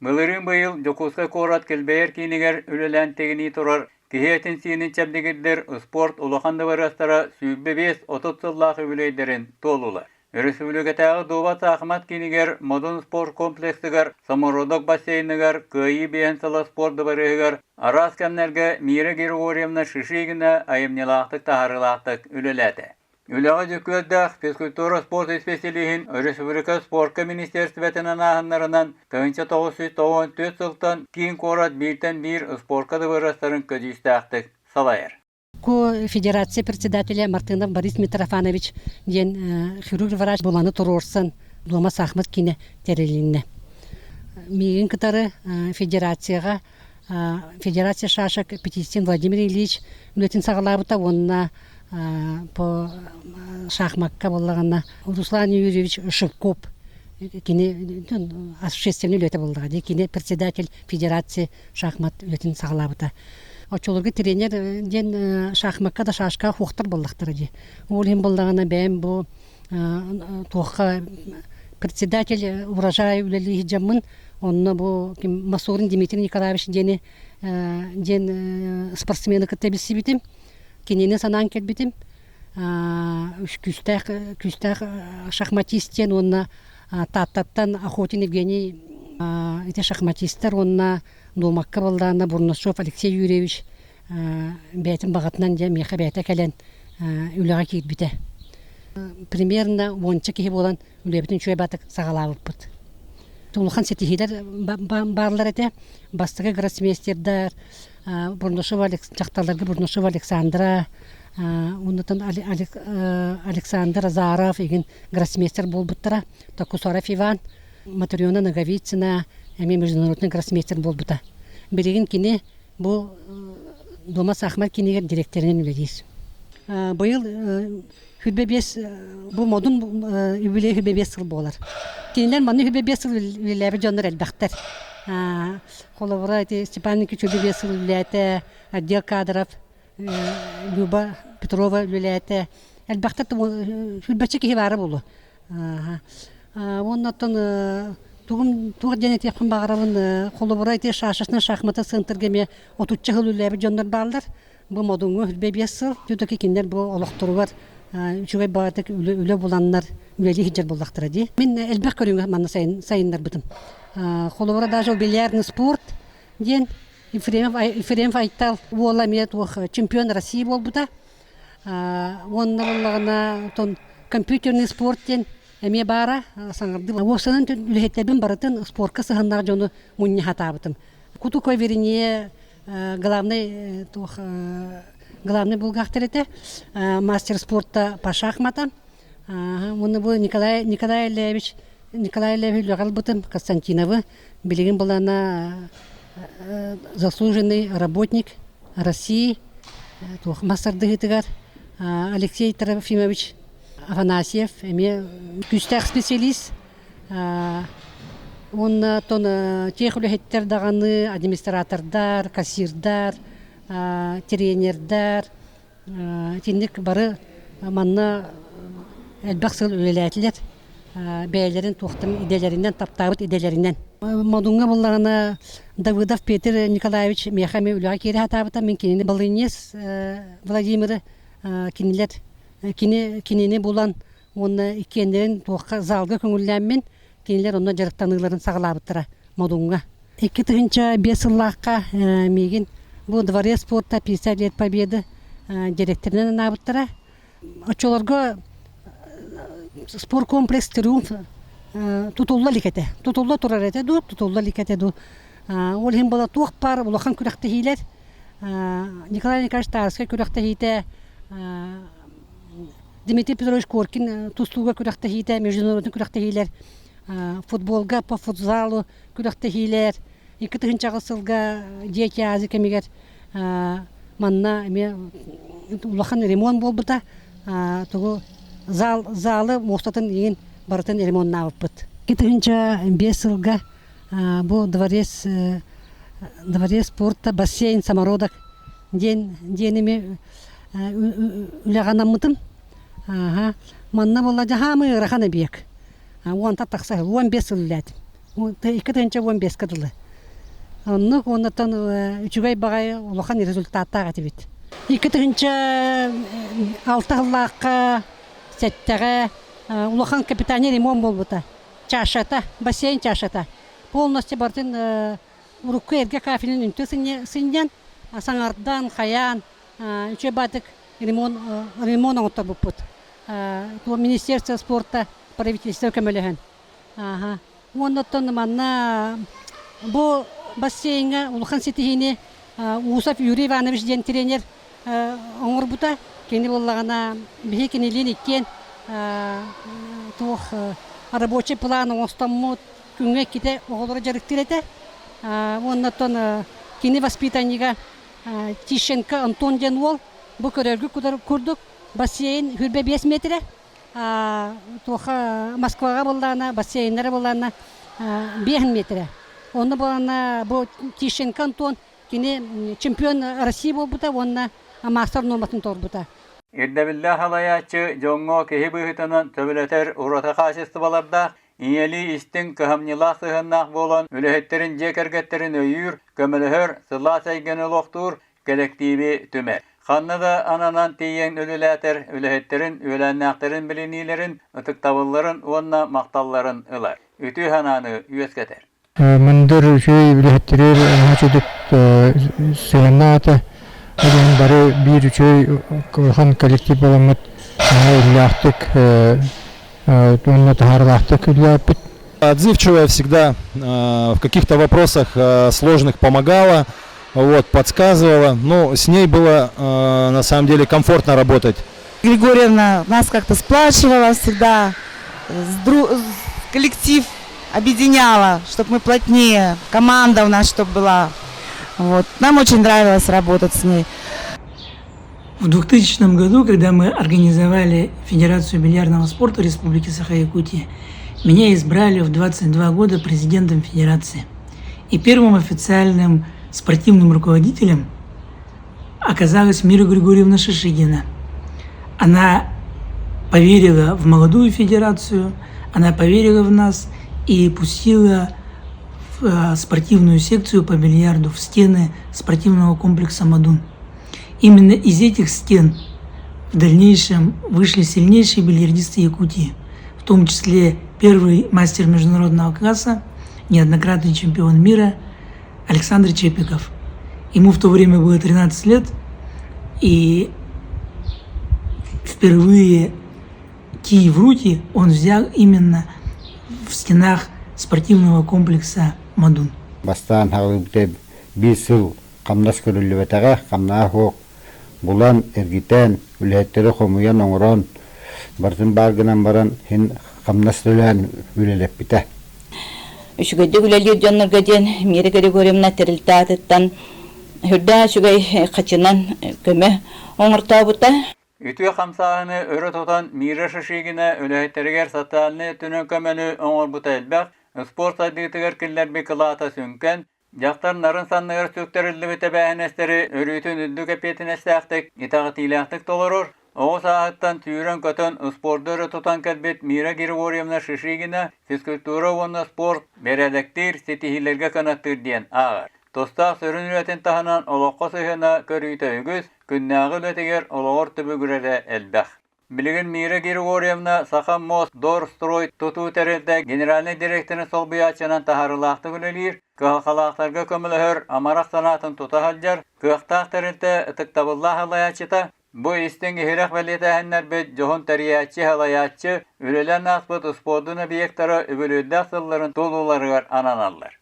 Былырыын быйыл Дьокуускай куорат килбэйэр киинигэр үлэлээн тигинии турар киһи этин-сиинин чэбдигирдэр успуорт улахан дыбарыастара 25-30 сыллаах үбүлүөйдэрин туоллулар. Өрөспүүбүлүкэтээҕи дуобат-саахымат киинигэр Модун спорт комплексыгар Самородок бассейныгар Кыайыы биэһин сыла спорт дыбарыаһыгар араас кэмнэргэ Мира Григорьевна Шишигина айымньылаахтык таһаарыылаахтык үлэлээтэ. Үлэҕэ дьүккүөрдээх физкультура-спорт исписэлииһин өрөспүүбүлүкэ спорка министиэристибэтин анааһыннарынан 1994 сылтан киин куорат бииртэн биир спорка дыбарыастарын көдьүүстээхтик салайар. Ко федерация председателя Мартынов Борис Митрофанович диэн хирург-врач буланы туруорсан Дуома саахмат киинэ тэрилиннэ. Миигин кытары федерацияҕа Федерация шашек Петистин Владимир Ильич үлэтин саҕалаабыта уонна по шахмакка буоллаҕына Руслан Юрьевич Шевков кини общественный үлэтэ буоллаҕа дии кини председатель федерации шахмат үлэтин саҕалаабыта. Оччолорго тренер диэн шахмакка да шашкаҕа хуохтар буоллахтара дии. Ол иһин буоллаҕына бэйэм бу туохха председатель урожай үлэлии сылдьаммын онно бу ким Масурин Дмитрий Николаевич диэни диэн спортсмены кытта билсибитим кинини санаан кэлбитим күүстээх күүстээх шахматист диэн уонна Тааттаттан Охотин Евгений ити шахматистар уонна дуомакка баллаана Бурнашов Алексей Юрьевич бэйэтин баҕатынан дьэ миэхэ бэйэтэ кэлэн үлэҕэ киирбитэ. Примерно уонча киһи буолан үлэбитин үчүгэй баатык саҕалаабыппыт. Улахан ситиһиилэр бааллар этэ. Бастакы гроссмейстердар Бурнашова дьахталларга Бурнашова Александра, оннотон Александр Азаров игин гроссмейстер буолбуттара. Токусаров Иван, Матрена Ноговицына эмиэ международный гроссмейстер буолбута. Билигин кини Бу Дума саахымат киинигэр дириэктэринэн үлэлиир. Быйыл 25 бу модун үбүлүөй 25 сыл буолар. Кинилэр манна 25 сыл үлэлээбит дьоннор элбэхтэр. Холобура, ити Степан Никитич 25 сыл үлэлээтэ, отдел кадров Люба Петрова үлэлээтэ. Элбэхтэр сүүрбэччэ киһи баара буолуо. Уонна оттон тугум туох диэн этиэхпин баҕарабын холобура ити шашечнай шахматы центрга эмиэ отучча сыл үлэлээбит дьоннор бааллар. Бу Модуҥҥа үлбэ биэс сыл. Все-таки кинилэр бу олохторугар үчүгэй баҕатык үлэ буланнар үлэлии сылдьар буоллахтара дии. Мин элбэх көрүҥү манна сайыннарбытым. Холобура даже бильярдный спорт диэн Ефремов, Ефремов Айтал уола эмиэ туох чемпион России буолбута. Уонна буоллаҕына отон компьютерный спорт диэн эмиэ баара саҥардыы. Уопсайынан үлэһиттэрбин барытын спорка сыһыаннаах дьону мунньа сатаабытым. Кутука вернее главный туох главный булгаахтар этэ мастер спорта по шахматам. Уонна бу Николай Николай Ильевич Николай Ильевич үлэҕэ ылбытым Константиновы билигин былаана заслуженный работник России туох мас тардыһыытыгар Алексей Трофимович Афанасьев эмиэ күүстээх специалист уонна оттон тех үлэһиттэр даҕаны администратордар, кассирдар, тренердар Итинник бары манна элбэх сыл үлэлээтилэр. Бэйэлэрин туохтан идэлэринэн, таптаабыт идэлэринэн. Модуҥҥа буллаҕына Давыдов Петр Николаевич миэхэ эмиэ үлэҕэ киирэ сатаабыта. Мин кинини Балынец Владимиры кинилэр кини кинини булан уонна иккиэннэрин туохха залга көҥүллээммин кинилэр онно дьарыктаныыларын саҕалаабыттара Модуҥҥа. 2005 сыллаахха миигин бу Дворец спорта 50 лет Победы директорынан анаабыттара. Оччолорго спорткомплекс «Триумф» тутулла илик этэ. Тутулла турар этэ дуу, тутулла илик этэ дуу. Ол иһин буола туох баар улахан күрэхтэһиилэр Николай Николаевич Тарскай күрэхтэһиитэ Дмитрий Петрович Коркин тустууга күрэхтэһиитэ, международный күрэхтэһиилэр футболга по футзалу күрэхтэһиилэр 2000 сылга Дети Азии кэмигэр манна эмиэ улахан ремонт буолбута тугу зал залы муостатын иин барытын ремоннаабыппыт 2005 сылга бу дворец дворец спорта бассейн самородок диэн диэн эмиэ үлэҕэ анаммытым манна буолла дьаһаамы ыарахан эбиэк уонта тахса 15 сыл үлэлээтим. 2015-ка дылы. Оннук уоннаттан үчүгэй баҕайы улахан результаттаах этибит. 2006 сыллаахха сэттэҕэ улахан капитальный ремонт буолбута. Чашата, бассейн чашата. Полностью барытын урукку эргэ кафелин үнтү сынньан, саҥардан, хайаан, үчүгэй баатык ремонт, ремонт оҥотторбуппут. Министерство спорта правительство көмөлөһөн. Ааха. Уонна оттон манна бу бассейҥа улахан ситиһиини Усов Юрий Иванович диэн тренер оҥорбута. Кини буоллаҕына биһи кинилиин иккиэн туох рабочий план оҥостоммут күҥҥэ иккитэ оҕолору дьарыктыыр этэ. Уонна оттон кини воспитаннига Тищенко Антон диэн уол бу көрөргүт курдук бассейн 25 метрэ туоха Москваҕа буоллаҕына бассейннара буоллаҕына 5 метрэ. Онно буоллаҕына бу Тищенко Антон кини чемпион России буолбута уонна маастар нуорматын толорбута. Ирдэбиллээх салайааччы дьоҥҥо киһи быһыытынан сөбүлэтэр ураты хаачыстыбалардаах, ийэлии истиҥ, кыһамньылаах сыһыаннаах буолан үлэһиттэрин дьиэ кэргэттэрин өйүүр, көмөлөһөр, сылаас эйгэни олохтуур, кэлэктииби түмэр. Ханна да ананан тиийэн үлэлээтэр үлэһиттэрин, үөлээннээхтэрин билиниилэрин, ытыктабылларын уонна махталларын ылар. Үтүө санааны үөскэтэр. Мындыр үчүгэй үлэһиттэригэр наһаа сыһыаннаата. Ол бары биир үчүгэй улахан коллектив буоламмыт наһаа иллээхтик уонна таһаарыылаахтык үлэлээппит. Отзывчивая всегда, в каких-то вопросах сложных помогала, вот, подсказывала. Ну, с ней было на самом деле комфортно работать. Григорьевна нас как-то сплачивала всегда, коллектив объединяла, чтобы мы плотнее, команда у нас чтобы была. Вот. Нам очень нравилось работать с ней. В 2000 году, когда мы организовали Федерацию бильярдного спорта Республики Саха-Якутия, меня избрали в 22 года президентом Федерации. И первым официальным спортивным руководителем оказалась Мира Григорьевна Шишигина. Она поверила в молодую федерацию, она поверила в нас и пустила в спортивную секцию по бильярду в стены спортивного комплекса «Мадун». Именно из этих стен в дальнейшем вышли сильнейшие бильярдисты Якутии, в том числе первый мастер международного класса, неоднократный чемпион мира Александр Чепиков. Ему в то время было 13 лет, и впервые кий в руки он взял именно в стенах спортивного комплекса «Мадун». Бастаан хаҕылыбыта биир сыл хамнас көрүллүбэтэҕэ, хамнаһа суох булан, эргитэн, үлэһиттэри хомуйан оҥорон, барытын баар гынан баран син хамнас төлөөн үлэлэппитэ. Үчүгэйдик үлэлиир дьоннорго диэн Мира Григорьевна тэрилтэ аатыттан сүрдээх үчүгэй хачынан көмө оҥортообута. Үтүө хамсааһыны өрө тутан Мира Шишигина үлэһиттэригэр социальнай өттүнэн көмөнү оҥорбута элбэх, спорт сайдыытыгар киллэрбит кылаата сүҥкэн, дьахтар нарын санныгар сүктэриллибит эбээһинэстэри өрүүтүн үрдүк эппиэтинэстээхтик, итэҕэтиилээхтик толорор, оҕо сааһыттан сүүрэн-көтөн спорду өрө тутан кэлбит Мира Григорьевна Шишигина физкультура уонна спорт бэрээдэктиир ситиһиилэргэ кынаттыыр диэн ааҕар. Тустаах сүрүн үлэтин таһынан олоххо сыһыана көрүүтэ үгүс, күннээҕи үлэтигэр олоҕор түбүгүрэрэ элбэх. Билигин Мира Григорьевна Саха Мост Дорстрой тутуу тэрилтэ генеральнай директорын солбуйааччынан таһаарыылаахтык үлэлиир, кыһалҕалаахтарга көмөлөһөр, амарах санаатын тута сылдьар, кыахтаах тэрилтэ ытыктабыллаах салайааччыта. Бу истиҥ-иһирэх бэлиэтээһиннэрбит дьоһун тэрийээччи-салайааччы, үлэлээн ааспыт успуордун объектара үбүлүөйдээх сылларын туолууларыгар ананаллар.